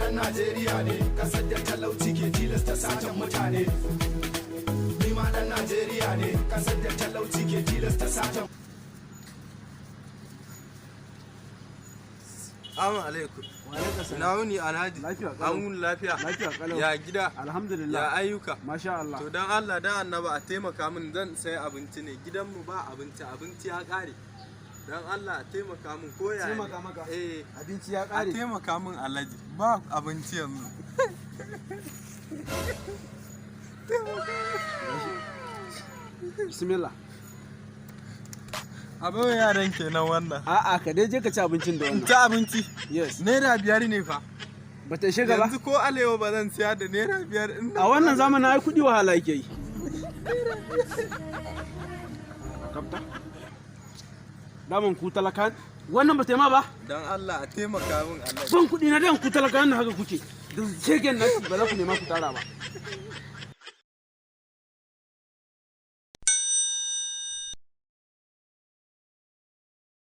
Dan Najeriya ne, kasar da talauci ke tilasta satan mutane. Ni ma dan Najeriya ne, kasar da talauci ke tilasta satan. Assalamu alaikum. Na wuni, Alhaji? Lafiya kalau. An wuni lafiya? Lafiya kalau. Ya gida? Alhamdulillah. Ya ayyuka? Masha Allah. To, dan Allah dan Annaba a taimaka min, zan sai abinci ne. Gidanmu ba abinci, abinci ya kare. Dan Allah a taimaka min, ko ya ne? Taimaka maka? Eh. Abinci ya A kare. taimaka min, Alhaji. Ba abinci yanzu. Bismillah. Abin yaran kenan wannan. A'a, ka dai je ka ci abincin da In wannan. ci abinci. Yes. ₦5 ne fa. Bata ishe ka ba? Yanzu ko alewa ba zan siya da ₦5 in A wannan zamanin ai kudi wahala yake yi. Kapta. Daman ku talaka wannan ba ta yi ma ba? Dan Allah a taimaka min, Alhaji. Ban kuɗi na dan ku talaka nan haka kuke. Da shegen nan ba za ku nema ku tara ba.